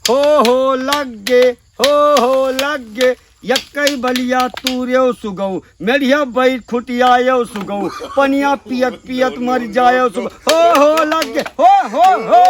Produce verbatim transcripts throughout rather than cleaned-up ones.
हो हो लग गे, हो हो लग गे, यक्कई बलिया तूरेव सुगऊ, मेढ़िया बैठ खुटियाएव सुगऊ, पनिया पियत पियत मर जाएव सुगऊ। हो हो लग गे, हो हो हो,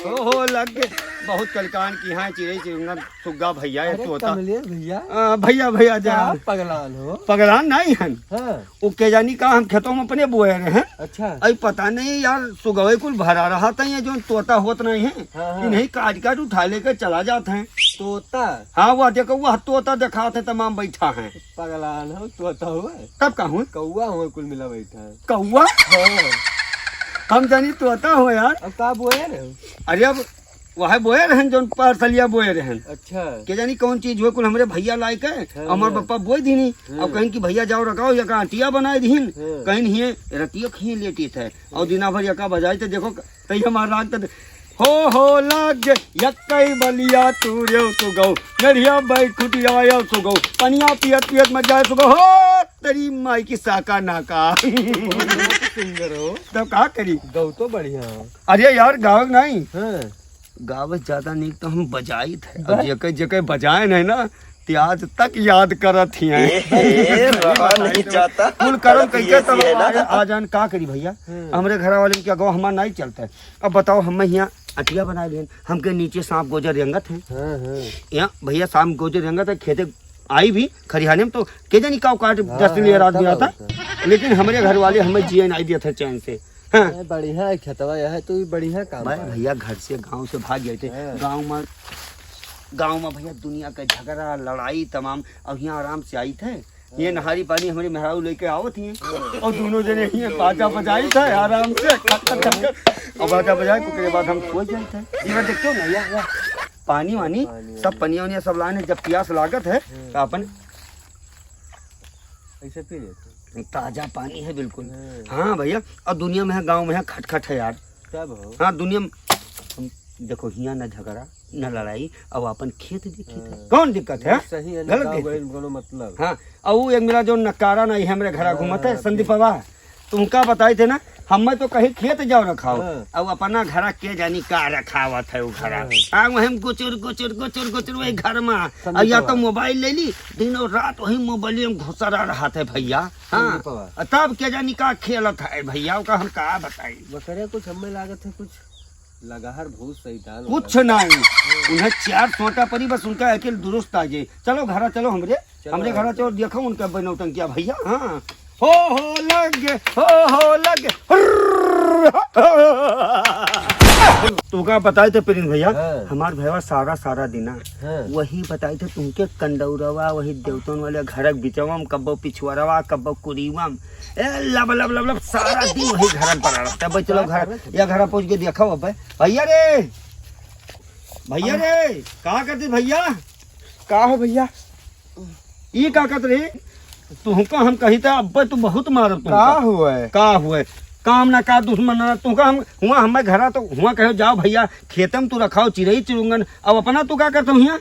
हो हो लग गे। बहुत कलकान की हाँ चिरई चिरुंगन सुग्गा भैया है अरे तोता। कमलेश भैया। आ, भैया, भैया, का जा। पगलान हो? पगलान नहीं हन। हाँ। वो के जानी का हम खेतों में अपने बोए रहे हैं। अच्छा। अई पता नहीं यार, सुगवे कुल भरा रहा था, ये जो तोता होत नहीं है, हाँ, हाँ। इन्हीं काट काट उठा लेके चला जात हैं। तोता? हाँ, वह देखो, वह तोता देखात है, तमाम बैठा है। पगलान हो, तोता हुआ है। तब का हुआ? कौआ हुआ, कुल मिला बैठा है। कौआ? हाँ। हम जानी तोता हो यार। अब का बोए रहे हो? अरे अब वह बोए रहन, जौन पार्सलिया बोए रहन। अच्छा। के जानी कौन चीज हुए, कुल हमरे भैया लाए के, हाँ, हमार हाँ। पप्पा बोए दीनी। हाँ। अब कहीं कि भैया जाओ रखाओ, या का आटिया बनाए दीन। हाँ। कहीं नहीं है, रतियो खिए लेटी थे। और दिना भर यका बजाई तो देखो, तई हमार राग तो दे-, हो हो लग गे, यक्कई बलिया तूरेव सुगऊ, मेढ़िया बैठ खुटियाएव सुगऊ, पनिया पियत पियत मर जाए सुगऊ, हो तेरी माई की साका नाका। बहुत सुंदर हो। तब का करी? गऊ तो बढ़िया हो। अरे यार, गावक नहीं। हाँ। गावत ज्यादा नीक तो हम बजाइत है। और बस। जेके, जेके बजाए नहीं ना, ते आज तक याद करत ही हैं। ए, रहा नहीं जाता। कुल करम कैसे तब ये ना। आज, आज आन का करी भैया? हम्म। हमरे घर वाले के अगवा हमार नहीं चलता है। अब बताओ, हम यहाँ अटिया बनाए लेन, हमके नीचे सांप गोजर रेंगत है। हाँ, हाँ। यहाँ भैया सांप गोजर रेंगत है, खेते आई भी खरिहाने में तो के जानी काव काट हाँ, दस दिन हाँ, रात तब में आता। होता। लेकिन हमरे घर वाले हमें जिए नहीं दिया था चैन से। हाँ। ए, बढ़िया है खेतवा, यह तू भी बढ़िया काम भाई, बा। भैया घर से गांव से भाग गए थे। हाँ। गांव में, गांव में भैया दुनिया का झगड़ा लड़ाई तमाम, अब यहाँ आराम से आई थे। ये हाँ। नहारी पानी हमारी मेहरारू लेके आवत ही हाँ। और दोनों जने ही बाजा बजाई थे आराम से, खट, खट, खट, खट। और बाजा बजाए, ओकरे बाद हम सो जाए थे। ये बार देखते हो ना, या, या। पानी वानी, पानी सब वानी। पनिया वनिया सब लाने, जब प्यास लागत है, हम्म। तो अपन ऐसे पी लेते। ताजा पानी है बिल्कुल। हम्म। हाँ भैया, और दुनिया में है, गाँव में है, खटखट है यार। क्या भाव? हाँ, दुनिया में, हम, देखो, हियाँ न झगड़ा, न लड़ाई, अब अपन खेत देखी था। हाँ। कौन दिक्कत है? ये सही है, न गलत गाँव देखी। गए, कोनो मतलब। हाँ, और वो एक मेरा जो नकारा ना, ये हमरे घरा हाँ, घूमत है, हाँ, संदीपवा। तुमका बताई थे ना, हमें तो कहीं खेत जाओ रखाओ। हाँ। अब अपना घरा के जानी का रखावत है वो घरा। हाँ। आ, वही गुचुर, गुचुर, गुचुर, गुचुर वही घर में। संदीप अब या तो बाबा। मोबाइल ले ली, दिनों रात वही मोबाइल में घुसरा रहा था भैया। हाँ। संदीप बाबा। आ तब के जानी का खेलत है भैया, ओका हम का बताई। बकरे कुछ हमें लागत है, कुछ लगहर भूत शैतान कुछ वाला। नहीं। हाँ। उन्हें चार सोटा परी, बस उनका अकेल दुरुस्त आ जाए। चलो घरा चलो हमरे। चलो। हमरे घरा चलो, देखो उनका बनौटंकिया भैया। हाँ। हो हो लग गे, हो हो लग गे। हुर्र। तू का बताए थे प्रिंस भैया, हाँ। हमार भैया सारा सारा दिना हाँ। वही बताए थे तुमके कंडौरवा, वही देवतन वाले घरक बिचवा में, कब्बो पिछुअरवा, कब्बो कुरीवा में। ए, लब लब लब लब, सारा दिन वही घर में पड़ा रहता है। भाई चलो घर, या घर पहुँच के देखो अब। भैया रे, भैया रे, का करते भैया? का हो भैया? ई का कहत रही? तुहका हम कही त अब्बे तू बहुत मारब तुहका। का हुए? का हुए? काम ना का दुश्मन ना, तुहका हम हुआ हमें घरा तो हुआ कहो जाओ भैया, खेते में तू रखाओ चिरई चिरुंगन, अब अपना तू का करत हुआ?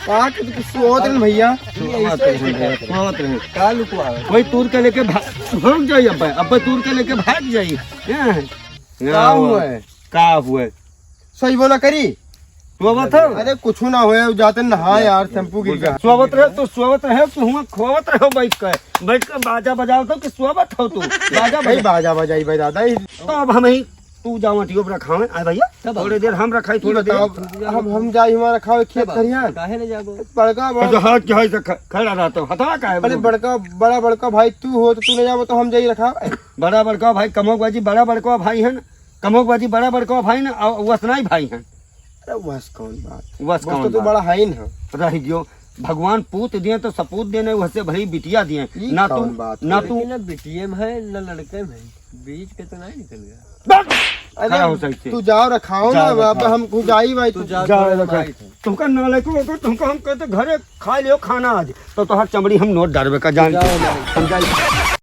का के तू सोवत रहन भैया? सोवत रहन, सोवत रहन। का लुकवा? कोई तूर के लेके भा-, भाग जाई अब्बे, अब्बे तूर के लेके भाग जाई। हैं? का हुए? का हुए? सही बोला करी। सोवत हो? अरे कुछ ना होए, जाते नहा यार, शैम्पू गिर गया। सोवत रहे तो सोवत रहे, तू हुआ खोवत रहो बैठ के। बैठ के बाजा बजाओ तो कि सोवत हो तू? बाजा भाई बजा। बाजा बजाई भाई दादा, ई तो अब हम ही, तू जाओ टियोप रखावे, आए भैया, तब थोड़ी देर हम रखाई, ई थोड़ी देर। बताओ, हम, हम जाई हुआ रखावे खेत तब खरियान। काहे ले जाबो? बड़का तो बड़ा जो हाथ के है से ख-, खड़ा रहता हो, हथवा काहे अरे बोलो? बड़का, बड़ा बड़का भाई तू हो तो तू ले जाबो तो हम जाई रखावे। बड़ा बड़का भाई कमोक बाजी, बड़ा बड़का भाई है ना। कमोक बाजी बड़ा बड़का भाई ना, और वसनाई भाई हैं। अरे वस कौन बात? वस वस कौन तो तू बात? बड़ा है ही ना। रह गयो। भगवान पूत दिए तो सपूत देने, वहसे भरी बिटिया दिए। ई ना तू, कौन बात ना है? तू। लेकिन अब बिटिये में है, ना लड़के में है। बीच के तो नहीं निकल गया। बस! अरे खड़ा हो सकते। तू जाओ रखाओ जाओ ना, अब रखाओ। हम खुद आई भाई, तू तू जा, जाओ थोड़ा रखाओ। भाई थे। तुमका ना लेके हो तो तुमको हम कहते घरे खा लियो खाना आज, तो तोहार चमड़ी हम नोट डालबे का जान जाओ के। ना। हम जाई।